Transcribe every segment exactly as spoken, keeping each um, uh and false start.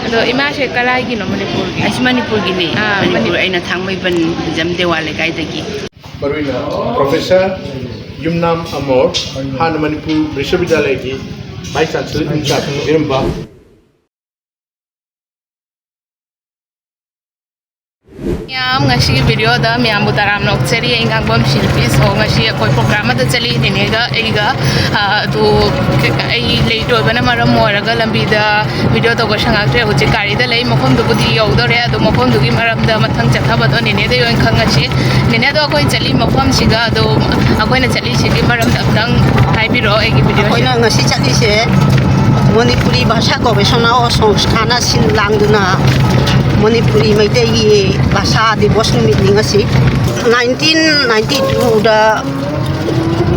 ꯑꯗꯣ ꯏꯃꯥꯁꯦ ꯀꯔꯥꯏꯒꯤꯅꯣ ꯃꯅꯤꯄꯨꯔꯒꯤ? ꯑꯩꯁꯨ ꯃꯅꯤꯄꯨꯔꯒꯤꯅꯦ꯫ ꯑꯥ, ꯃꯅꯤꯄꯨꯔ, ꯃꯅꯤ- ꯑꯩꯅ ꯊꯥꯡꯃꯩꯕꯟ ꯍꯤꯖꯝ ꯗꯦꯋꯥ ꯂꯩꯀꯥꯏꯗꯒꯤ꯫ ꯃꯔꯨꯑꯣꯏꯅ ꯄ꯭ꯔꯣꯐꯦꯁꯔ ꯌꯨꯝꯅꯥꯝ ꯑꯃꯣꯔ, ꯍꯥꯟꯅ ꯃꯅꯤꯄꯨꯔ ꯕꯤꯁ꯭ꯋꯕꯤꯗ꯭ꯌꯥꯂꯌꯒꯤ ꯚꯥꯏꯁ ꯆꯥꯟꯁꯦꯂꯔ ꯏꯟ ꯆꯥꯔꯖ ꯑꯣꯏꯕꯤꯔꯝꯕ꯫ ꯃꯌꯥꯝ, ꯉꯁꯤꯒꯤ ꯚꯤꯗꯤꯑꯣꯗ ꯃꯌꯥꯝꯕꯨ ꯇꯔꯥꯝꯅ ꯑꯣꯛꯆꯔꯤ꯫ ꯑꯩ ꯉꯥꯡꯕꯝ ꯁꯤꯜꯄꯤ꯫ So, ꯉꯁꯤ ꯑꯩꯈꯣꯏ ꯄ꯭ꯔꯣꯒ꯭ꯔꯥꯝ ꯑꯃꯗ ꯆꯠꯂꯤ, ꯅꯦꯅꯦꯒ ꯑꯩꯒ꯫ ꯑꯥ, ꯑꯗꯨ ꯑꯩ ꯂꯦꯠ ꯑꯣꯏꯕꯅ ꯃꯔꯝ ꯑꯣꯏꯔꯒ ꯂꯝꯕꯤꯗ ꯚꯤꯗꯤꯑꯣ ꯇꯧꯕ ꯁꯪꯉꯛꯇ꯭ꯔꯦ꯫ ꯍꯧꯖꯤꯛ ꯒꯥꯔꯤꯗ ꯂꯩ꯫ ꯃꯐꯝꯗꯨꯕꯨꯗꯤ ꯌꯧꯗꯧꯔꯦ, ꯑꯗꯣ ꯃꯐꯝꯗꯨꯒꯤ ꯃꯔꯝꯗ ꯃꯊꯪ ꯆꯠꯊꯕꯗꯣ ꯅꯦꯅꯦꯗꯩ ꯑꯣꯏꯅ ꯈꯪꯉꯁꯤ꯫ ꯅꯦꯅꯦꯗꯣ, ꯑꯩꯈꯣꯏ ꯆꯠꯂꯤ ꯃꯐꯝꯁꯤꯒ, ꯑꯗꯣ ꯑꯩꯈꯣꯏꯅ ꯆꯠꯂꯤꯁꯤꯒꯤ ꯃꯔꯝꯗ ꯑꯝꯇꯪ ꯍꯥꯏꯕꯤꯔꯛꯑꯣ ꯑꯩꯒꯤ ꯚꯤꯗꯤꯑꯣꯁꯦ꯫ ꯑꯩꯈꯣꯏꯅ ꯉꯁꯤ ꯆꯠꯂꯤꯁꯦ ꯃꯅꯤꯄꯨꯔꯤ ꯚꯥꯁꯥ ꯒꯣꯕꯦꯁꯅꯥ ꯁꯪꯁꯊꯥꯅ ꯁꯤꯟ ꯂꯥꯡꯗꯨꯅ ꯃꯅꯤꯄꯨꯔꯤ ꯃꯩꯇꯩꯒꯤ ꯚꯥꯁꯥ ꯗꯤꯕꯣꯁ ꯅꯨꯃꯤꯠꯅꯤ ꯉꯁꯤ꯫ ꯅꯥꯏꯟꯇꯤꯟ ꯅꯥꯏꯟꯇꯤ ꯇꯨꯗ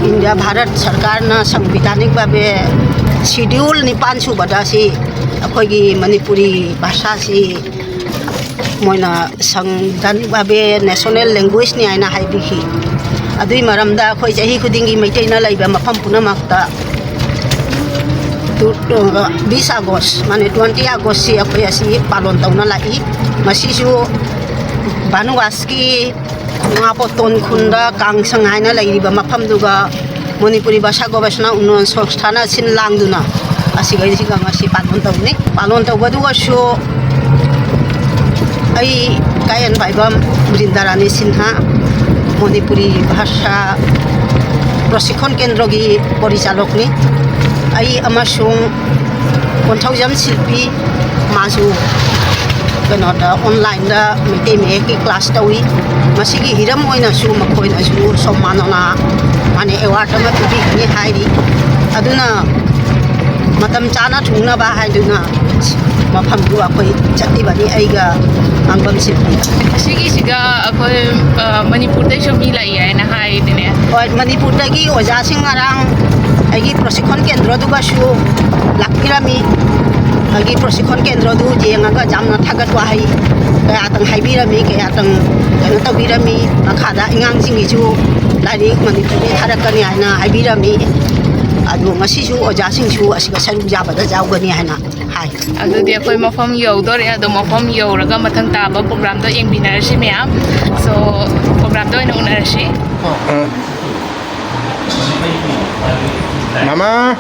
ꯏꯟꯗꯤꯌꯥ ꯚꯥꯔꯠ ꯁꯔꯀꯥꯔꯅ ꯁꯪꯕꯤꯙꯥꯅꯤꯛ ꯚꯥꯕꯦ ꯁꯤꯗ꯭ꯌꯨꯜ ꯅꯤꯄꯥꯟ ꯁꯨꯕꯗ ꯁꯤ ꯑꯩꯈꯣꯏꯒꯤ ꯃꯅꯤꯄꯨꯔꯤ ꯚꯥꯁꯥꯁꯤ ꯃꯣꯏꯅ ꯁꯪꯕꯤꯙꯥꯅꯤꯛ ꯚꯥꯕꯦ ꯅꯦꯁꯅꯦꯜ ꯂꯦꯡꯒ꯭ꯋꯦꯖꯅꯤ ꯍꯥꯏꯅ ꯍꯥꯏꯕꯤꯈꯤ꯫ ꯑꯗꯨꯒꯤ ꯃꯔꯝꯗ ꯑꯩꯈꯣꯏ ꯆꯍꯤ ꯈꯨꯗꯤꯡꯒꯤ ꯃꯩꯇꯩꯅ ꯂꯩꯕ ꯃꯐꯝ ꯄꯨꯝꯅꯃꯛꯇ ꯇꯨ-, ꯇꯨ-, ꯕꯤꯁ ꯑꯥꯒꯁ, ꯃꯥꯅꯦ, ꯇ꯭ꯋꯦꯟꯇꯤ ꯑꯥꯒꯁꯁꯤ ꯑꯩꯈꯣꯏ ꯑꯁꯤ ꯄꯥꯂꯣꯟ ꯇꯧꯅ ꯂꯥꯛꯏ꯫ ꯃꯁꯤꯁꯨ ꯚꯥꯅꯨꯋꯥꯁꯀꯤ ꯉꯥꯄꯣꯠꯇꯣꯟ ꯈꯨꯟꯗ ꯀꯥꯡꯁꯪ ꯍꯥꯏꯅ ꯂꯩꯔꯤꯕ ꯃꯐꯝꯗꯨꯒ ꯃꯅꯤꯄꯨꯔꯤ ꯚꯥꯁꯥ ꯒꯣꯕꯦꯁꯅꯥ ꯎꯟꯅꯣꯟ ꯁꯪꯁꯊꯥꯅ ꯁꯤꯟ ꯂꯥꯡꯗꯨꯅ ꯑꯁꯤꯈꯩꯁꯤꯒ ꯉꯁꯤ ꯄꯥꯂꯣꯟ ꯇꯧꯅꯤ꯫ ꯄꯥꯂꯣꯟ ꯇꯧꯕꯗꯨꯒꯁꯨ ꯑꯩ ꯀꯥꯌꯦꯟ ꯄꯥꯏꯕꯝ ꯕ꯭ꯔꯤꯟꯗꯥꯔꯥꯅꯤ ꯁꯤꯟꯍꯥ, ꯃꯅꯤꯄꯨꯔꯤ ꯚꯥꯁꯥ ꯄ꯭ꯔꯣꯁꯤꯈꯣꯟ ꯀꯦꯟꯗ꯭ꯔꯒꯤ ꯄꯣꯔꯤꯆꯥꯂꯣꯛꯅꯤ꯫ ꯑꯩ ꯑꯃꯁꯨꯡ ꯀꯣꯟꯊꯧꯖꯝ ꯁꯤꯜꯄꯤ, ꯃꯥꯁꯨ ꯀꯩꯅꯣꯗ, ꯑꯣꯟꯂꯥꯏꯟꯗ ꯃꯩꯇꯩ ꯃꯌꯦꯛꯀꯤ ꯀ꯭ꯂꯥꯁ ꯇꯧꯏ꯫ ꯃꯁꯤꯒꯤ ꯍꯤꯔꯝ ꯑꯣꯏꯅꯁꯨ ꯃꯈꯣꯏꯅꯁꯨ ꯁꯣꯃꯥꯅꯣꯅ, ꯃꯥꯅ ꯑꯦꯋꯥꯔꯗ ꯑꯃ ꯄꯤꯕꯤꯒꯅꯤ ꯍꯥꯏꯔꯤ꯫ ꯑꯗꯨꯅ ꯃꯇꯝ ꯆꯥꯅ ꯊꯨꯡꯅꯕ ꯍꯥꯏꯗꯨꯅ ꯃꯐꯝꯗꯨ ꯑꯩꯈꯣꯏ ꯆꯠꯂꯤꯕꯅꯤ, ꯑꯩꯒ ꯉꯥꯡꯕꯝ ꯁꯤꯜꯄꯤ꯫ ꯑꯁꯤꯒꯤꯁꯤꯒ ꯑꯩꯈꯣꯏ, ꯑ, ꯃꯅꯤꯄꯨꯔꯗꯩꯁꯨ ꯃꯤ ꯂꯥꯛꯏ ꯍꯥꯏꯅ ꯍꯥꯏꯗꯨꯅꯦ꯫ ꯍꯣꯏ, ꯃꯅꯤꯄꯨꯔꯗꯒꯤ ꯑꯣꯖꯥꯁꯤꯡ ꯉꯔꯥꯡ ꯑꯩꯒꯤ ꯄ꯭ꯔꯣꯁꯤꯈꯣꯟ ꯀꯦꯟꯗ꯭ꯔꯗꯨꯒꯁꯨ ꯂꯥꯛꯄꯤꯔꯝꯃꯤ꯫ ꯑꯩꯒꯤ ꯄ꯭ꯔꯣꯁꯤꯈꯣꯟ ꯀꯦꯟꯗ꯭ꯔꯗꯨ ꯌꯦꯡꯉꯒ ꯌꯥꯝꯅ ꯊꯥꯒꯠ ꯋꯥꯍꯩ ꯀꯌꯥꯇꯪ ꯍꯥꯏꯕꯤꯔꯝꯃꯤ, ꯀꯌꯥꯇꯪ ꯀꯩꯅꯣ ꯇꯧꯕꯤꯔꯝꯃꯤ꯫ ꯃꯈꯥꯗ ꯑꯉꯥꯡꯁꯤꯡꯒꯤꯁꯨ ꯂꯥꯏꯔꯤꯛ ꯃꯅꯤꯄꯨꯔꯗꯒꯤ ꯊꯥꯔꯛꯀꯅꯤ ꯍꯥꯏꯅ ꯍꯥꯏꯕꯤꯔꯝꯃꯤ꯫ ꯑꯗꯣ ꯉꯁꯤꯁꯨ ꯑꯣꯖꯥꯁꯤꯡꯁꯨ ꯑꯁꯤꯗ ꯁꯔꯨꯛ ꯌꯥꯕꯗ ꯌꯥꯎꯒꯅꯤ ꯍꯥꯏꯅ ꯍꯥꯏ꯫ ꯑꯗꯨꯗꯤ ꯑꯩꯈꯣꯏ ꯃꯐꯝ ꯌꯧꯗꯣꯔꯦ꯫ ꯑꯗꯣ ꯃꯐꯝ ꯌꯧꯔꯒ ꯃꯊꯪ ꯇꯥꯕ ꯄ꯭ꯔꯣꯒ꯭ꯔꯥꯝꯗꯣ ꯌꯦꯡꯃꯤꯟꯅꯔꯁꯤ ꯃꯌꯥꯝ꯫ ꯁꯣ, ꯄ꯭ꯔꯣꯒ꯭ꯔꯥꯝꯗ ꯑꯣꯏꯅ ꯎꯅꯔꯁꯤ꯫ ꯃꯃꯥ,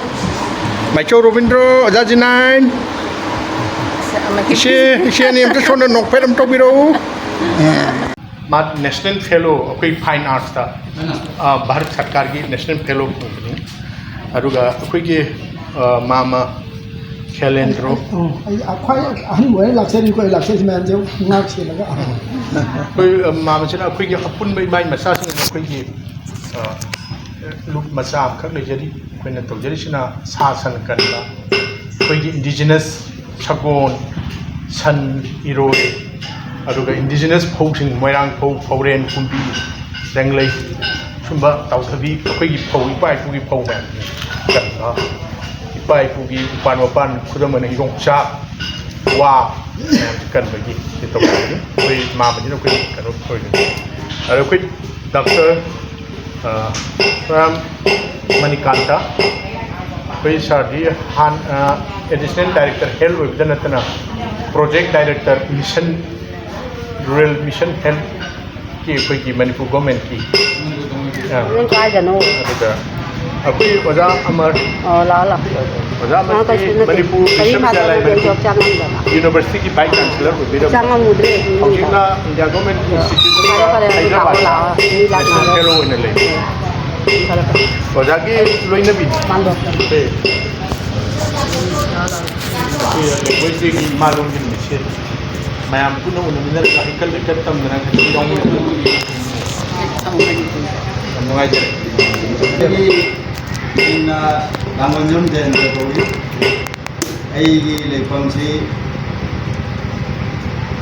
ꯃꯥꯏꯆꯧ ꯔꯣꯕꯤꯟꯗ꯭ꯔꯣ, ꯑꯣꯖꯥ ꯖꯤꯅꯥꯏꯟ꯫ ꯏꯆꯦ, ꯏꯆꯦ ꯑꯅꯤ ꯑꯝꯇ ꯁꯣꯝꯗ ꯅꯣꯛꯐꯦꯠ ꯑꯃ ꯇꯧꯕꯤꯔꯛꯎ꯫ ꯃꯥ ꯅꯦꯁꯅꯦꯜ ꯐꯦꯂꯣ, ꯑꯩꯈꯣꯏ ꯐꯥꯏꯟ ꯑꯥꯔꯠꯁꯇ, ꯑ, ꯚꯥꯔꯠ ꯁꯔꯀꯥꯔꯒꯤ ꯅꯦꯁꯅꯦꯜ ꯐꯦꯂꯣ ꯐꯪꯕꯅꯤ꯫ ꯑꯗꯨꯒ ꯑꯩꯈꯣꯏꯒꯤ, ꯑ, ꯃꯥꯃ ꯈꯦꯂꯦꯟꯗ꯭ꯔꯣ꯫ ꯑꯣ, ꯑꯩ ꯈ꯭ꯋꯥꯏ ꯑꯍꯟ ꯑꯣꯏꯔ ꯂꯥꯛꯆꯔꯤꯀꯣ, ꯑꯩ ꯂꯥꯛꯆꯔꯤꯁꯤ ꯃꯌꯥꯝꯁꯦ ꯉꯥꯛ ꯁꯦꯜꯂꯒ꯫ ꯑꯩꯈꯣꯏ, ꯑ, ꯃꯥꯃꯁꯤꯅ ꯑꯩꯈꯣꯏꯒꯤ ꯑꯄꯨꯟꯕ ꯏꯃꯥꯏ ꯃꯆꯥꯁꯤꯡꯅ ꯑꯩꯈꯣꯏꯒꯤ, ꯑ, ꯂꯨꯞ ꯃꯆꯥ ꯑꯃꯈꯛ ꯂꯩꯖꯔꯤ꯫ ꯑꯩꯈꯣꯏꯅ ꯇꯧꯖꯔꯤꯁꯤꯅ ꯁꯥ ꯁꯟ ꯀꯟꯕ, ꯑꯩꯈꯣꯏꯒꯤ ꯏꯟꯗꯤꯖꯤꯅꯁ ꯁꯒꯣꯜ, ꯁꯟ, ꯏꯔꯣꯏ, ꯑꯗꯨꯒ ꯏꯟꯗꯤꯖꯤꯅꯁ ꯐꯧꯁꯤꯡ, ꯃꯣꯏꯔꯥꯡ ꯐꯧ, ꯐꯧꯔꯦꯟ, ꯀꯨꯝꯕꯤ, ꯂꯦꯡꯂꯩ, ꯁꯨꯝꯕ ꯇꯥꯎꯊꯕꯤ, ꯑꯩꯈꯣꯏꯒꯤ ꯐꯧ, ꯏꯄꯥ ꯏꯄꯨꯒꯤ ꯐꯧ ꯃꯌꯥꯝꯁꯦ ꯀꯟꯕ, ꯏꯄꯥ ꯏꯄꯨꯒꯤ ꯎꯄꯥꯟ ꯋꯥꯄꯥꯟ, ꯈꯨꯗꯝ ꯑꯣꯏꯅ ꯌꯣꯡꯆꯥꯛ, ꯋꯥ ꯃꯌꯥꯝꯁꯦ ꯀꯟꯕꯒꯤ ꯁꯤ ꯇꯧꯖꯕꯅꯤ꯫ ꯑꯩꯈꯣꯏ ꯃꯥꯃꯁꯤꯅ ꯑꯩꯈꯣꯏ ꯀꯩꯅꯣ ꯑꯣꯏꯕꯅꯤ꯫ ꯑꯗꯣ ꯑꯩꯈꯣꯏ ꯗꯥꯛꯇꯔ, ꯑ, ꯃꯅꯤꯀꯥꯟꯇ, ꯑꯩꯈꯣꯏ ꯁꯥꯔꯗꯤ ꯍꯥꯟ-, ꯑ, ꯑꯦꯗꯤꯁꯅꯦꯜ ꯗꯥꯏꯔꯦꯛꯇꯔ ꯍꯦꯜꯊ ꯑꯣꯏꯕꯗ ꯅꯠꯇꯅ project director mission, rural mission ꯍꯦꯜꯊꯀꯤ ꯑꯩꯈꯣꯏꯒꯤ ꯃꯅꯤꯄꯨꯔ ꯒꯣꯔꯃꯦꯟꯠꯀꯤ, ꯑ, ꯅꯪ ꯀꯥꯏꯗꯅꯣ? ꯑꯗꯨꯒ ꯑꯩꯈꯣꯏ ꯑꯣꯖꯥ ꯑꯃꯔ, ꯑꯣ, ꯂꯥꯛꯑꯣ, ꯂꯥꯛꯑꯣ꯫ ꯑꯣꯖꯥ ꯑꯃꯔ ꯀꯩꯁꯨ ꯅꯠꯇꯦ꯫ ꯃꯅꯤꯄꯨꯔ ꯀꯔꯤ ꯃꯥꯊꯛ ꯕꯤꯁ꯭ꯋꯕꯤꯗ꯭ꯌꯥꯂꯥꯏ ꯂꯩꯒꯦ? ꯃꯅꯤꯄꯨꯔ ꯆꯥ ꯉꯝꯗꯕ꯫ ꯌꯨꯅꯤꯚꯔꯁꯤꯇꯤꯒꯤ ꯚꯥꯏꯁ ꯆꯥꯟꯁꯦꯂꯔ ꯑꯣꯏꯕꯤꯔꯝꯃꯤ꯫ ꯆꯥ ꯉꯝꯃꯨꯗ꯭ꯔꯦ꯫ ꯍꯧꯖꯤꯛꯅ ꯏꯟꯗꯤꯌꯥ ꯒꯣꯔꯃꯦꯟꯠ ꯐꯔꯦ, ꯐꯔꯦ, ꯑꯗꯨꯗꯤ ꯏꯟꯁꯇꯤꯇ꯭ꯌꯨꯠꯇ ꯂꯥꯛꯑꯣ, ꯂꯥꯛꯑꯣ꯫ ꯃꯤ ꯂꯥꯛꯅꯔꯣꯏ꯫ ꯅꯦꯁꯅꯦꯜ ꯐꯦꯂꯣ ꯑꯣꯏꯅ ꯂꯩ꯫ ꯐꯔꯦ, ꯐꯔꯦ꯫ ꯑꯣꯖꯥꯒꯤ ꯂꯣꯏꯅꯕꯤ꯫ ꯃꯥꯟꯗꯣꯞꯇ꯫ ꯑꯦ꯫ ꯑꯩꯈꯣꯏ ꯏꯆꯦꯒꯤ ꯏꯃꯥꯂꯣꯝꯒꯤ ꯃꯤꯁꯦ ꯃꯌꯥꯝ ꯄꯨꯟꯅ ꯎꯅꯃꯤꯟꯅꯔꯒ ꯍꯩꯀꯠ ꯂꯩꯀꯠ ꯇꯝꯗꯅ ꯌꯥꯎꯃꯤꯟꯅꯕ ꯌꯥꯝ ꯅꯨꯡꯉꯥꯏꯖꯔꯦ꯫ ꯑꯩꯒꯤ ꯃꯤꯡꯅ ꯂꯥꯡꯒꯣꯜꯖꯝ ꯖꯌꯟꯇ ꯀꯧꯏ꯫ ꯑꯩꯒꯤ ꯂꯩꯐꯝꯁꯤ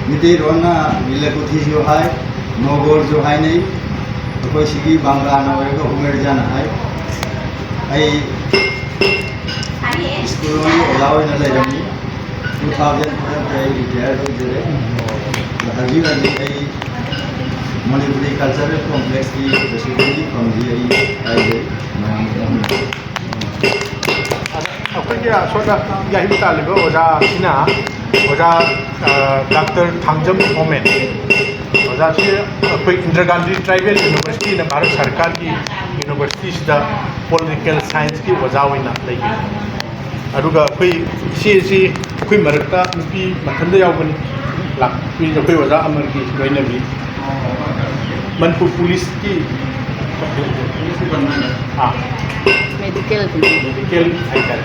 ꯃꯤꯇꯩꯔꯣꯟꯅ ꯃꯤꯂꯀꯨꯊꯤꯁꯨ ꯍꯥꯏ, ꯅꯣꯒꯣꯔꯁꯨ ꯍꯥꯏꯅꯩ꯫ ꯑꯩꯈꯣꯏ ꯁꯤꯒꯤ ꯕꯪꯒꯥꯅ ꯑꯣꯏꯔꯒ ꯍꯨꯃꯦꯔꯖꯥꯅ ꯍꯥꯏ꯫ ꯑꯩ ꯁ꯭ꯀꯨꯜ ꯑꯃꯒꯤ ꯑꯣꯖꯥ ꯑꯣꯏꯅ ꯂꯩꯔꯝꯃꯤ꯫ ꯇꯨ ꯊꯥꯎꯖꯟ ꯐꯣꯔꯗ ꯑꯩ ꯔꯤꯇꯥꯌꯔ ꯇꯧꯖꯔꯦ꯫ ꯑꯗꯣ ꯍꯧꯖꯤꯛ ꯍꯧꯖꯤꯛ ꯑꯩ ꯃꯅꯤꯄꯨꯔꯤ ꯀꯜꯆꯔꯦꯜ ꯀꯣꯝꯄ꯭ꯂꯦꯛꯁꯀꯤ ꯄ꯭ꯔꯦꯁꯤꯗꯦꯟꯒꯤ ꯐꯝꯗꯤ ꯑꯩ ꯄꯥꯏꯖꯩ꯫ ꯃꯌꯥꯝ ꯑꯩꯈꯣꯏꯒꯤ ꯑꯁꯣꯝꯗ ꯌꯥꯍꯤꯡ ꯇꯥꯜꯂꯤꯕ ꯑꯣꯖꯥꯁꯤꯅ ꯑꯣꯖꯥ, ꯑ, ꯗꯥꯛꯇꯔ ꯊꯥꯡꯖꯝ ꯍꯣꯃꯦꯟ꯫ ꯑꯣꯖꯥꯁꯤ ꯑꯩꯈꯣꯏ ꯏꯟꯗꯤꯔꯥ ꯒꯥꯟꯙꯤ ꯇ꯭ꯔꯥꯏꯕꯦꯜ ꯌꯨꯅꯤꯚꯔꯁꯤꯇꯤꯅ ꯚꯥꯔꯠ ꯁꯔꯀꯥꯔꯒꯤ ꯌꯨꯅꯤꯚꯔꯁꯤꯇꯤꯁꯤꯗ ꯄꯣꯂꯤꯇꯤꯀꯦꯜ ꯁꯥꯏꯟꯁꯀꯤ ꯑꯣꯖꯥ ꯑꯣꯏꯅ ꯂꯩꯕꯤ꯫ ꯑꯗꯨꯒ ꯑꯩꯈꯣꯏ ꯏꯆꯦꯁꯤ ꯑꯩꯈꯣꯏ ꯃꯔꯛꯇ ꯅꯨꯄꯤ ꯃꯊꯟꯇ ꯌꯥꯎꯕꯅꯤ꯫ ꯂꯥꯛꯄꯤ ꯑꯩꯈꯣꯏ ꯑꯣꯖꯥ ꯑꯃꯔꯒꯤ ꯂꯣꯏꯅꯕꯤ꯫ ꯃꯅꯤꯄꯨꯔ ꯄꯨꯂꯤꯁꯀꯤ, ꯑꯥ, ꯃꯦꯗꯤꯀꯦꯜ꯫ ꯃꯦꯗꯤꯀꯦꯜ ꯍꯥꯏꯇꯥꯔꯦ,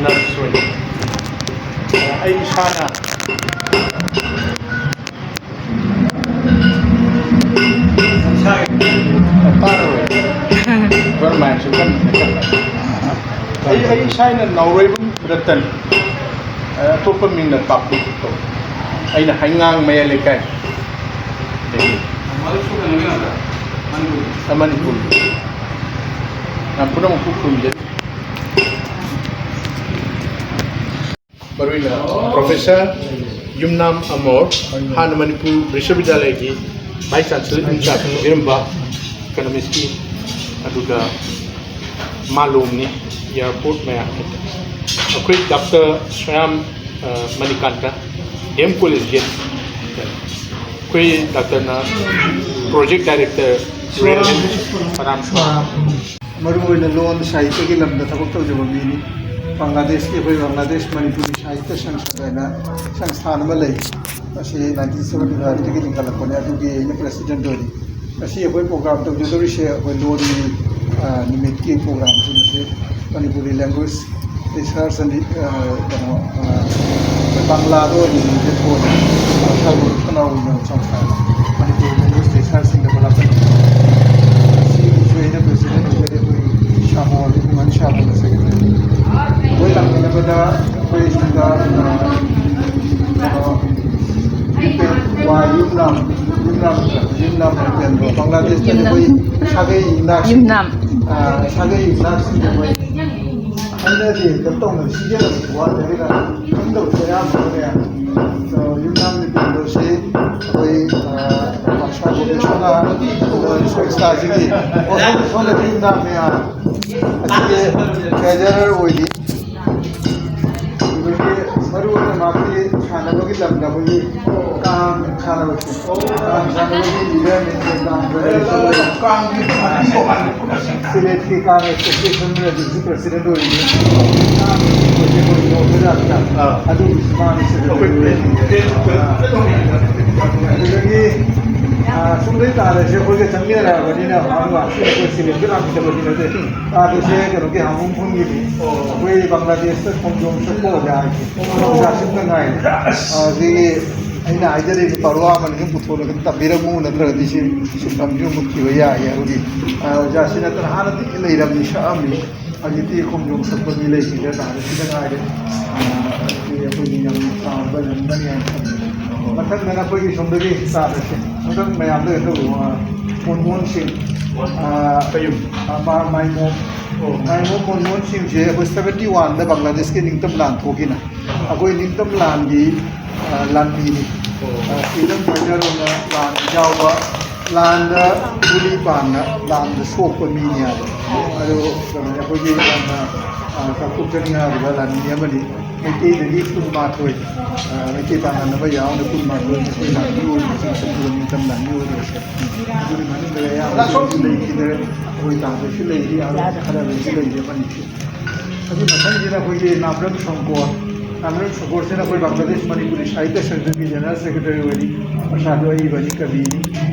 ꯅꯔꯁ ꯑꯣꯏꯅ꯫ ꯑꯩ ꯏꯁꯥꯅ ꯇꯥꯔꯣꯏ꯫ ꯒꯣꯔꯃꯦꯟꯁꯨ ꯀꯟꯅ ꯑꯩ, ꯑꯩ ꯏꯁꯥ ꯑꯩꯅ ꯅꯥꯎꯔꯩꯕꯝ ꯔꯇꯟ, ꯑꯇꯣꯞꯄ ꯃꯤꯡꯅ ꯄꯥꯛꯄꯤ ꯀꯧꯏ꯫ ꯑꯩꯅ ꯍꯩꯉꯥꯡ ꯃꯌꯥꯏ ꯂꯩꯀꯥꯏ꯫ ꯃꯅꯤꯄꯨꯔ꯫ ꯌꯥꯝ ꯄꯨꯝꯅꯃꯛꯄꯨ ꯈꯨꯔꯨꯝꯖꯔꯤ꯫ ꯃꯔꯨꯑꯣꯏꯅ ꯄ꯭ꯔꯣꯐꯦꯁꯔ ꯌꯨꯝꯅꯥꯝ ꯑꯃꯣꯔ, ꯍꯥꯟꯅ ꯃꯅꯤꯄꯨꯔ ꯕꯤꯁ꯭ꯋꯕꯤꯗ꯭ꯌꯥꯂꯌꯒꯤ ꯚꯥꯏꯁ ꯆꯥꯟꯁꯦꯂꯔ ꯏꯟꯆꯥꯔꯖ ꯑꯣꯏꯕꯤꯔꯝꯕ ꯏꯀꯣꯅꯣꯃꯤꯛꯁꯀꯤ, ꯑꯗꯨꯒ ꯃꯥꯂꯣꯝꯅꯤ, ꯑꯦꯌꯥꯔꯄꯣꯔꯠ ꯃꯌꯥꯝ ꯍꯥꯏꯇꯥꯔꯦ꯫ ꯑꯩꯈꯣꯏ ꯗꯥꯛꯇꯔ ꯁꯣꯌꯥꯝ, ꯑ, Manikanta, D M college gate. ꯑꯩꯈꯣꯏ ꯗꯥꯛꯇꯔꯅ ꯄ꯭ꯔꯣꯖꯦꯛ ꯗꯥꯏꯔꯦꯛꯇꯔ ꯔꯦꯜꯋꯦ ꯄꯔꯥꯝ ꯁꯣꯔꯥꯝ꯫ ꯃꯔꯨꯑꯣꯏꯅ ꯂꯣꯟ ꯁꯥꯍꯤꯇ꯭ꯌꯒꯤ ꯂꯝꯗ ꯊꯕꯛ ꯇꯧꯖꯕ ꯃꯤꯅꯤ꯫ ꯕꯪꯒ꯭ꯂꯥꯗꯦꯁꯀꯤ, ꯑꯩꯈꯣꯏ ꯕꯪꯒ꯭ꯂꯥꯗꯦꯁ ꯃꯅꯤꯄꯨꯔꯤ ꯁꯥꯍꯤꯇ꯭ꯌ ꯁꯪꯁꯊꯥꯟ ꯍꯥꯏꯅ ꯁꯪꯁꯊꯥꯟ ꯑꯃ ꯂꯩ꯫ ꯃꯁꯤ ꯅꯥꯏꯟꯇꯤꯟ ꯁꯚꯦꯟꯇꯤ ꯐꯥꯏꯚꯇꯒꯤ ꯂꯤꯡꯈꯠꯂꯛꯄꯅꯦ꯫ ꯑꯗꯨꯒꯤ ꯑꯩꯅ ꯄ꯭ꯔꯦꯁꯤꯗꯦꯟꯠ ꯑꯣꯏꯔꯤ꯫ ꯉꯁꯤ ꯑꯩꯈꯣꯏ ꯄ꯭ꯔꯣꯒ꯭ꯔꯥꯝ ꯇꯧꯖꯗꯧꯔꯤꯁꯦ ꯑꯩꯈꯣꯏ ꯂꯣꯟꯒꯤ, ꯑ, ꯅꯨꯃꯤꯠꯀꯤ ꯄ꯭ꯔꯣꯒ꯭ꯔꯥꯝꯁꯤꯡꯁꯦ ꯃꯅꯤꯄꯨꯔꯤ ꯂꯦꯡꯒ꯭ꯋꯦꯖ ꯔꯤꯁꯔꯁ ꯑꯦꯟ, ꯑ, ꯀꯩꯅꯣ, ꯑ, ꯕꯪꯒ꯭ꯂꯥꯗ ꯑꯣꯏꯅ ꯌꯦꯡꯒꯦ ꯊꯣꯛꯑꯦ꯫ ꯁꯥꯔ ꯁꯅꯥꯎꯒꯤ ꯁꯪꯁꯊꯥꯟ ꯃꯅꯤꯄꯨꯔ ꯂꯦꯡꯒ꯭ꯋꯦꯖ ꯔꯤꯁꯔꯁ ꯏꯟ ꯗꯦꯕꯂꯞꯃꯦꯟ꯫ ꯁꯤꯒꯤꯁꯨ ꯑꯩꯅ ꯄ꯭ꯔꯦꯁꯤꯗꯦꯟꯠ ꯑꯣꯏꯖꯔꯤ, ꯑꯩꯈꯣꯏ ꯁꯥꯃꯣ ꯑꯗꯨ ꯈꯨꯃꯟ ꯁꯥꯃꯣꯅ ꯁꯦꯀ꯭ꯔꯦꯇꯔꯤ꯫ ꯑꯩꯈꯣꯏ ꯂꯥꯛꯃꯤꯟꯅꯕꯗ ꯑꯩꯈꯣꯏ ꯁꯤꯗ, ꯑ, ꯀꯩꯅꯣ, ꯋꯥ ꯌꯨꯝꯅꯥꯝ, ꯌꯨꯝꯅꯥꯝ, ꯌꯨꯝꯅꯥꯝ ꯍꯥꯏꯕ ꯕꯪꯒ꯭ꯂꯥꯗꯦꯁꯇꯗꯤ ꯑꯩꯈꯣꯏ ꯁꯥꯒꯩ ꯏꯅꯥꯛꯁꯤꯡ, ꯌꯨꯝꯅꯥꯝ꯫ ꯑ, ꯁꯥꯒꯩ ꯏꯅꯥꯛꯁꯤꯡꯁꯦ ꯑꯩꯈꯣꯏ ꯍꯥꯏꯅꯗꯦ, ꯀꯩꯅꯣ ꯇꯧꯅ ꯁꯤꯖꯤꯟꯅꯕꯁꯨ ꯋꯥꯠꯂꯦ꯫ ꯑꯗꯨꯅ ꯈꯪꯗꯕꯁꯨ ꯑꯌꯥꯝꯕꯅꯦ꯫ ꯑꯗꯣ ꯌꯨꯝꯅꯥꯝ ꯅꯤꯄꯨꯟꯗꯣꯁꯤ ꯑꯩꯈꯣꯏ, ꯑ, ꯃꯥꯔꯁꯦꯜ ꯄ꯭ꯔꯣꯐꯦꯁꯟꯅ ꯁꯪꯁꯊꯥꯁꯤꯒꯤ ꯁꯣꯝꯗ ꯌꯨꯝꯅꯥꯝ ꯃꯌꯥꯝ ꯑꯁꯤꯒꯤ ꯇ꯭ꯔꯦꯖꯔꯔ ꯑꯣꯏꯔꯤ꯫ ꯑꯗꯨꯗꯒꯤ ꯃꯔꯨ ꯑꯣꯏꯅ ꯃꯥꯒꯤ ꯁꯥꯟꯅꯕꯒꯤ ꯂꯝꯗ ꯑꯩꯈꯣꯏꯒꯤ ꯀꯥꯡ ꯁꯥꯟꯅꯕꯁꯦ, ꯀꯥꯡ ꯁꯥꯟꯅꯕꯒꯤ ꯂꯤꯗꯔꯅꯤ, ꯀꯥꯡ ꯐꯦꯗꯔꯦꯁꯟ ꯁꯤꯂꯦꯠꯀꯤ ꯀꯥꯡ ꯑꯦꯁꯣꯁꯤꯌꯦꯁꯟ ꯑꯗꯨꯒꯤ ꯄ꯭ꯔꯁꯤꯗꯦꯟꯠ ꯑꯣꯏꯔꯤꯅꯤ꯫ ꯀꯥꯡ ꯑꯣꯏꯔꯤꯅꯤ, ꯑꯣꯏꯔꯤꯅꯤ꯫ ꯑꯥ꯫ ꯑꯗꯨꯒꯤꯁꯨ ꯃꯥꯅ ꯁꯦꯀ꯭ꯔꯦꯇꯔꯤ ꯑꯣꯏꯔꯤꯅꯤ꯫ ꯑꯗꯨꯗꯒꯤ, ꯑꯥ, ꯁꯨꯝꯗꯩ ꯇꯥꯔꯁꯦ ꯑꯩꯈꯣꯏꯒ ꯆꯪꯃꯤꯟꯅꯔꯛꯑꯕꯅꯤꯅ ꯃꯥꯅ ꯑꯩꯈꯣꯏ ꯁꯤꯂꯦꯠꯀꯤ ꯂꯥꯛꯄꯤꯗꯕꯗꯤ ꯅꯠꯇꯦ꯫ ꯇꯥꯗꯣꯏꯁꯦ ꯀꯩꯅꯣꯒꯤ ꯍꯥꯃꯨꯡ ꯈꯨꯟꯒꯤꯅꯤ꯫ ꯑꯩꯈꯣꯏ ꯕꯪꯒ꯭ꯂꯥꯗꯦꯁꯇ ꯈꯣꯡꯖꯣꯝ ꯆꯠꯄ ꯑꯣꯖꯥ ꯍꯥꯏꯁꯦ꯫ ꯑꯣꯖꯥꯁꯤꯡꯗ ꯉꯥꯏꯔꯦ꯫ ꯑꯗꯒꯤ ꯑꯩꯅ ꯍꯥꯏꯖꯔꯤꯕ ꯄꯥꯔꯣ ꯑꯃꯅꯤ ꯑꯗꯨꯝ ꯄꯨꯊꯣꯛꯂꯒ ꯑꯗꯨꯝ ꯇꯝꯕꯤꯔꯝꯃꯨ, ꯅꯠꯇ꯭ꯔꯒꯗꯤ ꯁꯤ ꯁꯤꯟꯐꯝꯁꯤ ꯃꯨꯠꯈꯤꯕ ꯌꯥꯏ ꯍꯥꯏꯕꯒꯤ, ꯑ, ꯑꯣꯖꯥꯁꯤ ꯅꯠꯇꯅ ꯍꯥꯟꯅꯗꯤ ꯂꯩꯔꯝꯃꯤ, ꯁꯛꯑꯝꯃꯤ꯫ ꯍꯧꯖꯤꯛꯇꯤ ꯈꯣꯡꯖꯣꯝ ꯁꯛꯄ ꯃꯤ ꯂꯩꯈꯤꯗ꯭ꯔꯦ, ꯇꯥꯔꯦ ꯁꯤꯗ ꯉꯥꯏꯔꯦ꯫ ꯑ, ꯑꯗꯨꯗꯤ ꯑꯩꯈꯣꯏꯒꯤ ꯌꯥꯝ ꯆꯥꯎꯕ ꯂꯝꯗꯅꯤ ꯍꯥꯏꯅ ꯈꯜꯂꯤ꯫ ꯃꯊꯪꯗꯅ ꯑꯩꯈꯣꯏꯒꯤ ꯁꯣꯝꯗꯒꯤ ꯇꯥꯔꯁꯦ꯫ ꯃꯊꯪ ꯃꯌꯥꯝꯗ ꯀꯩꯅꯣ ꯇꯧꯕ, ꯑ, ꯃꯣꯟꯃꯣꯍꯟ ꯁꯤꯡ, ꯑ, ꯀꯩꯌꯨꯝ꯫ ꯑ, ꯃꯥ-, ꯃꯥꯏꯃꯣꯝ꯫ ꯑꯣ꯫ ꯃꯥꯏꯃꯣꯝ ꯃꯣꯟꯃꯣꯍꯟ ꯁꯤꯡꯁꯦ ꯑꯩꯈꯣꯏ seventy one ꯗ ꯕꯪꯒ꯭ꯂꯥꯗꯦꯁꯀꯤ ꯅꯤꯡꯇꯝ ꯂꯥꯟ ꯊꯣꯛꯈꯤꯅ ꯑꯩꯈꯣꯏ ꯅꯤꯡꯇꯝ ꯂꯥꯟꯒꯤ, ꯑ, ꯂꯥꯟꯃꯤꯅꯤ꯫ ꯑꯣ꯫ ꯑ, freedom fighter ꯑꯣꯏꯅ ꯂꯥꯟ ꯌꯥꯎꯕ, ꯂꯥꯟꯗ ꯒꯨꯂꯤ ꯄꯥꯟꯅ ꯂꯥꯟꯗ ꯁꯣꯛꯄ ꯃꯤꯅꯤ ꯍꯥꯏꯕ꯫ ꯑꯗꯨ ꯀꯩꯅꯣꯅꯤ, ꯑꯩꯈꯣꯏꯒꯤ ꯌꯥꯝꯅ, ꯑ, ꯆꯥꯎꯊꯣꯛꯆꯅꯤꯡꯉꯥꯏ ꯑꯣꯏꯕ ꯂꯥꯟꯃꯤ ꯑꯃꯅꯤ꯫ ꯃꯩꯇꯩꯗꯒꯤ ꯀꯨꯟꯃꯥꯊꯣꯏ, ꯑ, ꯃꯩꯇꯩ ꯄꯥꯡꯒꯜ ꯑꯃ ꯌꯥꯎꯅ ꯀꯨꯟꯃꯥꯊꯣꯏ ꯑꯩꯈꯣꯏ ꯂꯥꯟꯃꯤ ꯑꯣꯏꯕꯁꯤꯡ ꯅꯤꯡꯇꯝ ꯂꯥꯟꯃꯤ ꯑꯣꯏꯔꯤꯕꯁꯦ꯫ ꯑꯗꯨꯒꯤ ꯃꯅꯨꯡꯗ ꯑꯌꯥꯝꯕ ꯂꯩꯈꯤꯗ꯭ꯔꯦ꯫ ꯑꯩꯈꯣꯏ ꯇꯥꯡꯈꯨꯜꯁꯨ ꯂꯩꯔꯤ, ꯑꯥ, ꯈꯔ ꯑꯃꯁꯨ ꯂꯩꯔꯤ, ꯑꯃꯅꯤ꯫ ꯑꯗꯨ ꯃꯊꯪꯁꯤꯅ ꯑꯩꯈꯣꯏꯒꯤ ꯅꯥꯝꯔꯝ ꯁꯪꯀꯣꯔ꯫ ꯅꯥꯝꯔꯝ ꯁꯪꯀꯣꯔꯁꯤꯅ ꯑꯩꯈꯣꯏ ꯕꯪꯒ꯭ꯂꯥꯗꯦꯁ ꯃꯅꯤꯄꯨꯔꯤ ꯁꯥꯍꯤꯇ꯭ꯌ ꯁꯪꯒꯠꯀꯤ ꯖꯦꯅꯔꯦꯜ ꯁꯦꯀ꯭ꯔꯦꯇꯔꯤ ꯑꯣꯏꯔꯤ꯫ ꯃꯁꯥꯗꯣ ꯑꯏꯕꯅꯤ, ꯀꯕꯤꯅꯤ꯫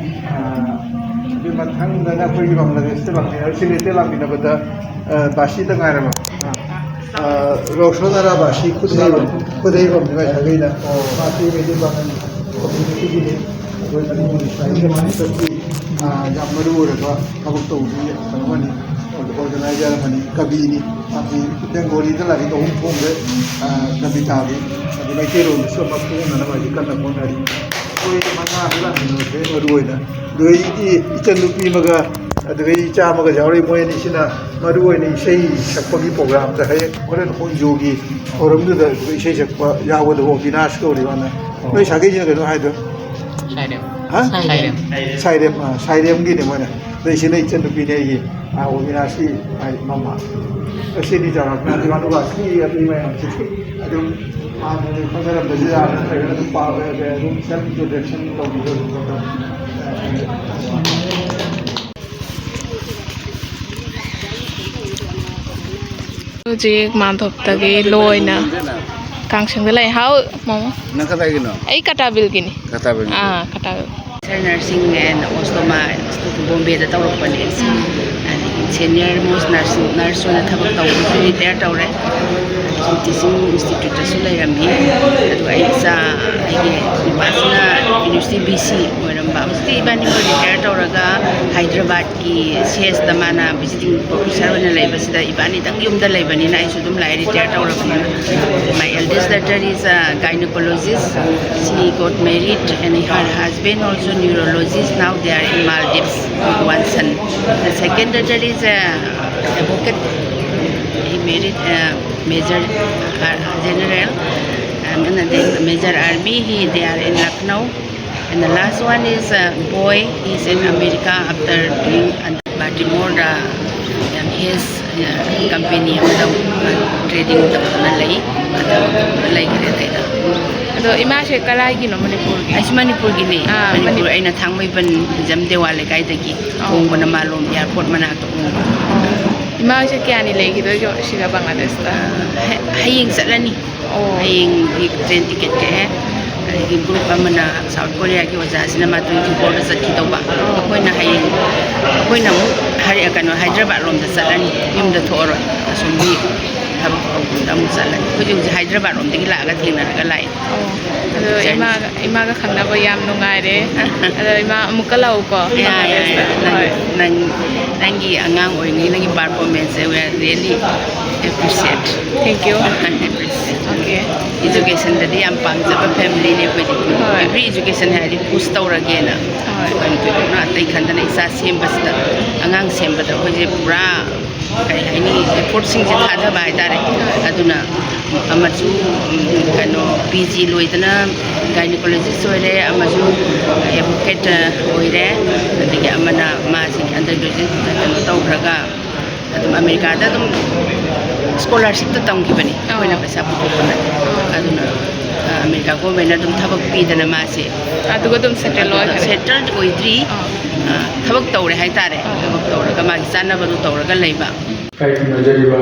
ꯑꯥ, ꯑꯗꯨ ꯃꯊꯪꯗꯅ ꯑꯩꯈꯣꯏꯒꯤ ꯕꯪꯒ꯭ꯂꯥꯗꯦꯁꯇ ꯂꯥꯛꯃꯤꯟꯅꯕ, ꯁꯤꯂꯦꯠꯇ ꯂꯥꯛꯃꯤꯟꯅꯕꯗ, ꯑꯥ, ꯕꯥꯁꯤꯗ ꯉꯥꯏꯔꯕ꯫ ꯑꯥ, ꯔꯣꯁꯣꯅꯥꯔꯥ ꯕꯥꯁꯤ ꯈꯨꯗꯩꯕꯝ, ꯈꯨꯗꯩꯕꯝꯅꯤ ꯃꯥꯏ ꯁꯥꯒꯩꯅ꯫ ꯃꯥꯁꯤ ꯃꯩꯇꯩ ꯄꯥꯉꯜ ꯀꯝꯃ꯭ꯌꯨꯅꯤꯇꯤꯒꯤꯅꯤ꯫ ꯑꯩꯈꯣꯏ ꯃꯅꯤꯄꯨꯔꯤ ꯁꯥꯍꯤꯇ꯭ꯌ ꯃꯥꯟꯁꯤꯗꯒꯤ, ꯑꯥ, ꯌꯥꯝ ꯃꯔꯨ ꯑꯣꯏꯔꯕ ꯊꯕꯛ ꯇꯧꯕꯒꯤ ꯀꯩꯅꯣ ꯑꯃꯅꯤ꯫ ꯑꯣꯔꯒꯅꯥꯏꯖꯔ ꯑꯃꯅꯤ, ꯀꯕꯤꯅꯤ꯫ ꯃꯥꯁꯤ ꯕꯦꯡꯒꯣꯂꯤꯗ ꯂꯥꯏꯔꯤꯛ ꯑꯍꯨꯝ ꯐꯣꯡꯈ꯭ꯔꯦ, ꯑ, ꯀꯕꯤꯇꯥꯒꯤ꯫ ꯑꯗꯨ ꯃꯩꯇꯩꯂꯣꯟꯗꯁꯨ ꯑꯃ ꯐꯣꯡꯅꯅꯕ ꯍꯧꯖꯤꯛ ꯀꯟꯅ ꯍꯣꯠꯅꯔꯤ꯫ ꯑꯩꯈꯣꯏ ꯃꯉꯥꯗ ꯂꯥꯛꯃꯤꯟꯅꯕꯁꯦ ꯃꯔꯨ ꯑꯣꯏꯅ꯫ ꯑꯗꯨ ꯑꯩꯒꯤ ꯏꯆꯟꯅꯨꯄꯤ ꯑꯃꯒ, ꯑꯗꯨꯒ ꯑꯩ ꯏꯆꯥ ꯑꯃꯒ ꯌꯥꯎꯔꯤ꯫ ꯃꯣꯏ ꯑꯅꯤꯁꯤꯅ ꯃꯔꯨ ꯑꯣꯏꯅ ꯏꯁꯩ ꯁꯛꯄꯒꯤ ꯄ꯭ꯔꯣꯒ꯭ꯔꯥꯝꯗ ꯍꯌꯦꯡ ꯍꯣꯔꯦꯟ ꯍꯣꯏꯖꯨꯒꯤ ꯊꯧꯔꯝꯗꯨꯗ ꯏꯁꯩ ꯁꯛꯄ ꯌꯥꯎꯒꯗꯕ ꯑꯕꯤꯅꯥꯁ ꯀꯧꯔꯤꯕ ꯑꯃ꯫ ꯅꯣꯏ ꯁꯥꯒꯩꯁꯤꯅ ꯀꯩꯅꯣ ꯍꯥꯏꯗꯣ? ꯁꯥꯏꯔꯦꯝ꯫ ꯍꯥ? ꯁꯥꯏꯔꯦꯝ꯫ ꯁꯥꯏꯔꯦꯝ, ꯑ, ꯁꯥꯏꯔꯦꯝꯒꯤꯅꯦ ꯃꯣꯏꯅ꯫ ꯑꯗꯩ ꯁꯤꯅ ꯏꯆꯟꯅꯨꯄꯤꯅꯦ ꯑꯩꯒꯤ꯫ ꯑꯥ, ꯑꯣ, ꯃꯤꯔꯥꯁꯤ, ꯑꯩ ꯃꯃꯥ꯫ ꯑꯁꯤꯗꯤ ꯆꯥꯎꯔꯥꯛꯅ ꯑꯗꯨꯝ, ꯑꯗꯨꯒ ꯁꯤ ꯑꯇꯩ ꯃꯌꯥꯝꯁꯤꯗꯤ ꯑꯗꯨꯝ ꯍꯥꯟꯅꯗꯤ ꯈꯪꯅꯔꯝꯕꯁꯤꯗ ꯅꯠꯇ꯭ꯔꯒꯅ ꯑꯗꯨꯝ ꯄꯥꯎ, ꯑꯗꯨꯝ self introduction ꯇꯧꯕꯤꯔꯣ, ꯑꯗꯨꯝ ꯇꯧꯔꯣ꯫ ꯍꯧꯖꯤꯛ ꯃꯥꯟꯗꯣꯞꯇꯒꯤ ꯂꯣꯏꯅ ꯀꯥꯡꯁꯪꯗ ꯂꯩ꯫ ꯍꯥꯎ, ꯃꯃꯥ꯫ ꯅꯪ ꯀꯗꯥꯏꯒꯤꯅꯣ? ꯑꯩ ꯀꯇꯥꯕꯤꯜꯒꯤꯅꯤ꯫ ꯀꯇꯥꯕꯤꯜꯒꯤ? ꯑꯥ, ꯀꯇꯥꯕꯤꯜ꯫ Sir nursing and ostomy ꯕꯣꯝꯕꯦꯗ ꯇꯧꯔꯛꯄꯅꯦ ꯑꯩꯁꯦ꯫ ꯎꯝ꯫ ꯑꯗꯒꯤ senior most nursing, nurse ꯑꯣꯏꯅ ꯊꯕꯛ ꯇꯧꯕꯁꯨ retire ꯇꯧꯔꯦ꯫ ꯑꯗꯨꯝ teaching instituteꯇꯁꯨ ꯂꯩꯔꯝꯃꯤ꯫ ꯑꯗꯨꯒ ꯑꯩ ꯏꯆꯥ, ꯑꯩꯒꯤ ꯅꯨꯄꯥꯁꯤꯅ university B C ꯑꯣꯏꯔꯝꯕ꯫ ꯍꯧꯖꯤꯛꯇꯤ ꯏꯕꯥꯅꯤꯃꯛ retire ꯇꯧꯔꯒ ꯍꯥꯏꯗ꯭ꯔꯕꯥꯗꯀꯤ ꯁꯦꯁꯇ ꯃꯥꯅ visiting professor ꯑꯣꯏꯅ ꯂꯩꯕꯁꯤꯗ ꯏꯕꯥꯅꯤꯗꯪ ꯌꯨꯝꯗ ꯂꯩꯕꯅꯤꯅ ꯑꯩꯁꯨ ꯑꯗꯨꯝ ꯂꯥꯛꯑꯦ, retire ꯇꯧꯔꯕꯅꯤꯅ꯫ My eldest daughter is a gynecologist. She got married and her husband also neurologist. Now they are in Maldives with one son. The second daughter is a advocate. He married a major, uh, general, and another major army. He, they are in Lucknow. And the last one is a boy. He's in America after doing a Baltimore, uh, um, his, uh, company ꯑꯃꯗ trading ꯇꯧꯗꯨꯅ ꯂꯩ꯫ ꯑꯗꯨ ꯂꯩꯈ꯭ꯔꯦ ꯑꯗꯩꯗ꯫ ꯑꯗꯣ ꯏꯃꯥꯁꯦ ꯀꯔꯥꯏꯒꯤꯅꯣ ꯃꯅꯤꯄꯨꯔꯒꯤ? ꯑꯩꯁꯨ ꯃꯅꯤꯄꯨꯔꯒꯤꯅꯦ꯫ ꯑꯥ, ꯃꯅꯤꯄꯨꯔ, ꯃꯅꯤꯄꯨꯔ꯫ ꯑꯩꯅ ꯊꯥꯡꯃꯩꯕꯟ ꯍꯤꯖꯝ ꯗꯦꯋꯥ ꯂꯩꯀꯥꯏꯗꯒꯤ ꯑꯣ꯫ ꯍꯣꯡꯕꯅ ꯃꯥꯂꯣꯝ airport ꯃꯅꯥꯛꯇ ꯍꯣꯡꯕ꯫ ꯑꯣ꯫ ꯏꯃꯥꯁꯦ ꯀꯌꯥꯅꯤ ꯂꯩꯈꯤꯗꯣꯏꯅꯣ ꯁꯤꯗ ꯕꯪꯒ꯭ꯂꯥꯗꯦꯁꯇ? ꯑ, ꯍ-, ꯍꯌꯦꯡ ꯆꯠꯂꯅꯤ꯫ ꯑꯣ꯫ ꯍꯌꯦꯡꯒꯤ train ticket ꯀꯛꯑꯦ꯫ ꯑꯗꯒꯤ group ꯑꯃꯅ South Koreaꯒꯤ ꯑꯣꯖꯥꯁꯤꯅ ꯃꯥ twenty fourꯗ ꯆꯠꯈꯤꯗꯧꯕ꯫ ꯑꯣ꯫ ꯑꯩꯈꯣꯏꯅ ꯍꯌꯦꯡ, ꯑꯩꯈꯣꯏꯅ ꯑꯃꯨꯛ ꯍꯔꯤ-, ꯀꯩꯅꯣ, ꯍꯥꯏꯗ꯭ꯔꯕꯥꯗ ꯂꯣꯝꯗ ꯆꯠꯂꯅꯤ꯫ ꯌꯨꯝꯗ ꯊꯣꯛꯑꯔꯣꯏ꯫ ꯑꯁꯣꯝꯒꯤ ꯊꯕꯛ ꯇꯧꯐꯝꯗ ꯑꯃꯨꯛ ꯆꯠꯂꯅꯤ꯫ ꯑꯩꯈꯣꯏꯁꯦ ꯍꯧꯖꯤꯛ ꯍꯥꯏꯗ꯭ꯔꯕꯥꯠ ꯂꯣꯝꯗꯒꯤ ꯂꯥꯛꯑꯒ ꯊꯦꯡꯅꯔꯒ ꯂꯥꯛꯑꯦ꯫ ꯑꯣ꯫ ꯑꯗꯣ ꯏꯃꯥꯒ, ꯏꯃꯥꯒ ꯈꯪꯅꯕ ꯌꯥꯝ ꯅꯨꯡꯉꯥꯏꯔꯦ꯫ ꯑꯗꯣ ꯏꯃꯥ ꯑꯃꯨꯛꯀ ꯂꯥꯛꯎꯀꯣ, ꯌꯥ, ꯌꯥ, ꯌꯥ꯫ ꯕꯪꯒ꯭ꯂꯥꯗꯦꯁꯇ꯫ ꯅꯪ, ꯍꯣꯏ꯫ ꯅꯪ, ꯅꯪꯒꯤ ꯑꯉꯥꯡ ꯑꯣꯏꯔꯤꯉꯩ ꯅꯪꯒꯤ performanceꯁꯦ, we are really appreciate꯫ Thank you꯫ Appreciate꯫ Okay꯫ Educationꯗꯗꯤ ꯌꯥꯝ ꯄꯥꯝꯖꯕ familyꯅꯦ ꯑꯩꯈꯣꯏꯗꯤ꯫ ꯍꯣꯏ꯫ Every education ꯍꯥꯏꯔꯗꯤ push ꯇꯧꯔꯒꯦꯅ꯫ ꯍꯣꯏ꯫ ꯑꯩꯈꯣꯏꯅ ꯊꯣꯏꯗꯣꯛꯅ ꯑꯇꯩ ꯈꯟꯗꯅ ꯏꯆꯥ ꯁꯦꯝꯕꯁꯤꯗ, ꯑꯉꯥꯡ ꯁꯦꯝꯕꯗ ꯑꯩꯈꯣꯏꯁꯦ ꯄꯨꯔꯥ ꯀꯔꯤ ꯍꯥꯏꯅꯤ, ꯑꯦꯐꯣꯔꯠꯁꯤꯡꯁꯦ ꯊꯥꯗꯕ ꯍꯥꯏꯇꯥꯔꯦ꯫ ꯑꯗꯨꯅ ꯑꯃꯁꯨ, ꯎꯝ, ꯀꯩꯅꯣ, ꯄꯤ ꯖꯤ ꯂꯣꯏꯗꯅ ꯒꯥꯏꯅꯤꯀꯣꯂꯣꯖꯤꯁ ꯑꯣꯏꯔꯦ, ꯑꯃꯁꯨ ꯑꯦꯗꯚꯣꯀꯦꯠ ꯑꯣꯏꯔꯦ, ꯑꯗꯒꯤ ꯑꯃꯅ ꯃꯥꯁꯤ ꯑꯟꯗꯔ ꯒ꯭ꯔꯦꯖꯨꯑꯦꯠ ꯀꯩꯅꯣ ꯇꯧꯈ꯭ꯔꯒ ꯑꯗꯨꯝ ꯑꯃꯦꯔꯤꯀꯥꯗ ꯑꯗꯨꯝ ꯁ꯭ꯀꯣꯂꯥꯔꯁꯤꯞꯇ ꯇꯝꯈꯤꯕꯅꯤ, ꯑꯩꯈꯣꯏꯅ ꯄꯩꯁꯥ ꯄꯨꯊꯣꯛꯄ ꯅꯠꯇꯦ꯫ ꯑꯗꯨꯅ, ꯑ, ꯑꯃꯦꯔꯤꯀꯥ ꯒꯣꯔꯃꯦꯟꯅ ꯑꯗꯨꯝ ꯊꯕꯛ ꯄꯤꯗꯅ ꯃꯥꯁꯦ ꯑꯗꯨꯒ ꯑꯗꯨꯝ ꯁꯦꯇꯜ ꯑꯗꯨꯒ ꯑꯣꯏꯈ꯭ꯔꯦ꯫ ꯁꯦꯇꯜ ꯑꯣꯏꯗ꯭ꯔꯤ꯫ ꯑꯥ꯫ ꯑ, ꯊꯕꯛ ꯇꯧꯔꯦ ꯍꯥꯏꯇꯥꯔꯦ꯫ ꯑꯥ꯫ ꯊꯕꯛ ꯇꯧꯔꯒ ꯃꯥꯒꯤ ꯆꯥꯅꯕꯗꯨ ꯇꯧꯔꯒ ꯂꯩꯕ꯫ ꯏꯀꯥꯏ ꯈꯨꯝꯅꯖꯔꯤꯕ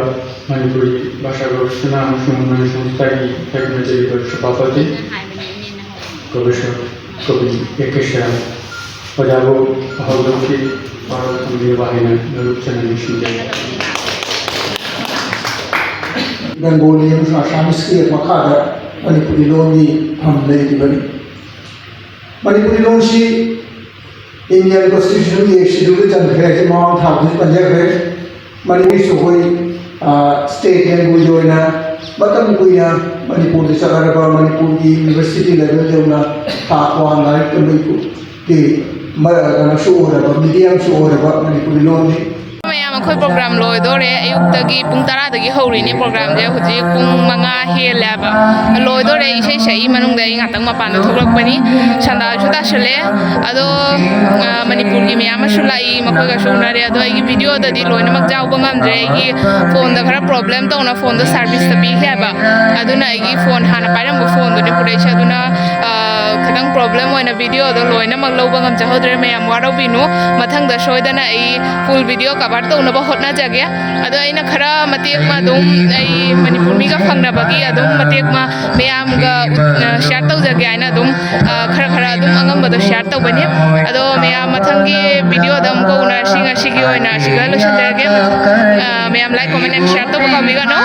ꯃꯅꯤꯄꯨꯔꯤ ꯚꯥꯁꯥ ꯒꯣꯔꯣꯁꯅꯥ ꯑꯃꯁꯨꯡ ꯃꯅꯤꯄꯨꯔ ꯁꯥꯒꯤ ꯏꯀꯥꯏ ꯈꯨꯝꯅꯖꯔꯤꯕ ꯁꯚꯥꯄꯇꯤ ꯄ꯭ꯔꯣꯐꯦꯁꯔ ꯀꯣꯕꯤ ꯑꯦ ꯀꯦ ꯁꯔꯥ, ꯑꯣꯖꯥꯕꯨ ꯍꯧꯗꯣꯛꯀꯤ ꯋꯥꯔꯣꯜ ꯊꯝꯕꯤꯅꯕ ꯍꯥꯏꯅ ꯅꯣꯂꯨꯛꯆꯅ ꯅꯤꯡꯁꯤꯡꯖꯔꯤ꯫ ꯕꯦꯡꯒꯣꯂꯤ ꯑꯃꯁꯨꯡ ꯑꯁꯥꯃꯤꯁꯀꯤ ꯃꯈꯥꯗ ꯃꯅꯤꯄꯨꯔꯤ ꯂꯣꯟꯒꯤ ꯐꯝ ꯂꯩꯔꯤꯕꯅꯤ꯫ ꯃꯅꯤꯄꯨꯔꯤ ꯂꯣꯟꯁꯤ ꯏꯟꯗꯤꯌꯥꯟ ꯀꯣꯟꯁꯇꯤꯇ꯭ꯌꯨꯁꯟꯒꯤ ꯁꯦꯗ꯭ꯌꯨꯜꯗ ꯆꯟꯈ꯭ꯔꯦ ꯍꯥꯏꯁꯦ ꯃꯃꯥꯡ ꯊꯥꯗꯁꯨ ꯄꯟꯖꯈ꯭ꯔꯦ꯫ ꯃꯅꯤꯄꯨꯔꯤꯁꯨ ꯑꯩꯈꯣꯏ, ꯑ, ꯁ꯭ꯇꯦꯠ ꯂꯦꯡꯒ꯭ꯋꯦꯖ ꯑꯣꯏꯅ ꯃꯇꯝ ꯀꯨꯏꯅ ꯃꯅꯤꯄꯨꯔꯗ ꯆꯠꯅꯔꯕ ꯃꯅꯤꯄꯨꯔꯒꯤ ꯌꯨꯅꯤꯚꯔꯁꯤꯇꯤ ꯂꯦꯚꯦꯜ ꯌꯧꯅ ꯊꯥꯛ ꯋꯥꯡꯅ ꯂꯥꯏꯔꯤꯛ ꯇꯝꯕꯒꯤ ꯃ-, ꯀꯩꯅꯣꯁꯨ ꯑꯣꯏꯔꯕ, ꯃꯤꯗꯤꯌꯝꯁꯨ ꯑꯣꯏꯔꯕ ꯃꯅꯤꯄꯨꯔꯤ ꯂꯣꯟꯅꯤ꯫ ꯃꯌꯥꯝ, ꯑꯩꯈꯣꯏ ꯄ꯭ꯔꯣꯒ꯭ꯔꯥꯝ ꯂꯣꯏꯗꯣꯔꯦ꯫ ꯑꯌꯨꯛꯇꯒꯤ ꯄꯨꯡ ꯇꯔꯥꯗꯒꯤ ꯍꯧꯔꯤꯅꯦ ꯄ꯭ꯔꯣꯒ꯭ꯔꯥꯝꯁꯦ꯫ ꯍꯧꯖꯤꯛ ꯄꯨꯡ ꯃꯉꯥ ꯍꯦꯜꯂꯦꯕ꯫ ꯂꯣꯏꯗꯣꯔꯦ꯫ ꯏꯁꯩ ꯁꯛꯏ ꯃꯅꯨꯡꯗ ꯑꯩ ꯉꯥꯛꯇꯪ ꯃꯄꯥꯟꯗ ꯊꯣꯛꯂꯛꯄꯅꯤ꯫ ꯁꯟꯗꯥꯁꯨ ꯇꯥꯁꯜꯂꯦ꯫ ꯑꯗꯣ, ꯑ, ꯃꯅꯤꯄꯨꯔꯒꯤ ꯃꯌꯥꯝ ꯑꯃꯁꯨ ꯂꯥꯛꯏ, ꯃꯈꯣꯏꯒꯁꯨ ꯎꯅꯔꯦ꯫ ꯑꯗꯣ ꯑꯩꯒꯤ ꯚꯤꯗꯤꯑꯣꯗꯗꯤ ꯂꯣꯏꯅꯃꯛ ꯌꯥꯎꯕ ꯉꯝꯗ꯭ꯔꯦ꯫ ꯑꯩꯒꯤ ꯐꯣꯟꯗ ꯈꯔ ꯄ꯭ꯔꯣꯕ꯭ꯂꯦꯝ ꯇꯧꯅ ꯐꯣꯟꯗꯣ ꯁꯥꯔꯚꯤꯁꯇ ꯄꯤꯈ꯭ꯔꯦꯕ꯫ ꯑꯗꯨꯅ ꯑꯩꯒꯤ ꯐꯣꯟ ꯍꯥꯟꯅ ꯄꯥꯏꯔꯝꯕ ꯐꯣꯟꯗꯨꯅꯤ ꯄꯨꯔꯛꯏꯁꯦ꯫ ꯑꯗꯨꯅ, ꯑ, ꯈꯤꯇꯪ ꯄ꯭ꯔꯣꯕ꯭ꯂꯦꯝ ꯑꯣꯏꯅ ꯚꯤꯗꯤꯑꯣꯗꯣ ꯂꯣꯏꯅꯃꯛ ꯂꯧꯕ ꯉꯝꯖꯍꯧꯗ꯭ꯔꯦ꯫ ꯃꯌꯥꯝ ꯋꯥꯔꯧꯕꯤꯅꯨ꯫ ꯃꯊꯪꯗ ꯁꯣꯏꯗꯅ ꯑꯩ ꯐꯨꯜ ꯚꯤꯗꯤꯑꯣ ꯀꯚꯔ ꯇꯧꯅꯕ ꯍꯣꯠꯅꯖꯒꯦ꯫ ꯑꯗꯣ ꯑꯩꯅ ꯈꯔ ꯃꯇꯦꯛ ꯑꯃ ꯑꯗꯨꯝ ꯑꯩ ꯃꯅꯤꯄꯨꯔ ꯃꯤꯒ ꯐꯪꯅꯕꯒꯤ ꯑꯗꯨꯝ ꯃꯇꯦꯛ ꯑꯃ ꯃꯌꯥꯝꯒ ꯎꯠ-, ꯑ, ꯁꯤꯌꯥꯔ ꯇꯧꯖꯒꯦ ꯍꯥꯏꯅ ꯑꯗꯨꯝ, ꯑ, ꯈꯔ ꯈꯔ ꯑꯗꯨꯝ ꯑꯉꯝꯕꯗꯣ ꯁꯤꯌꯥꯔ ꯇꯧꯕꯅꯤ꯫ ꯑꯗꯣ ꯃꯌꯥꯝ ꯃꯊꯪꯒꯤ ꯚꯤꯗꯤꯑꯣꯗ ꯑꯃꯨꯛꯀ ꯎꯅꯔꯁꯤ꯫ ꯉꯁꯤꯒꯤ ꯑꯣꯏꯅ ꯑꯁꯤꯒ ꯂꯣꯏꯁꯤꯟꯖꯔꯒꯦ꯫ ꯑ, ꯃꯌꯥꯝ ꯂꯥꯏꯛ, ꯀꯣꯃꯦꯟ, ꯑꯦꯟ ꯁꯤꯌꯥꯔ ꯇꯧꯕ ꯀꯥꯎꯕꯤꯒꯅꯨ꯫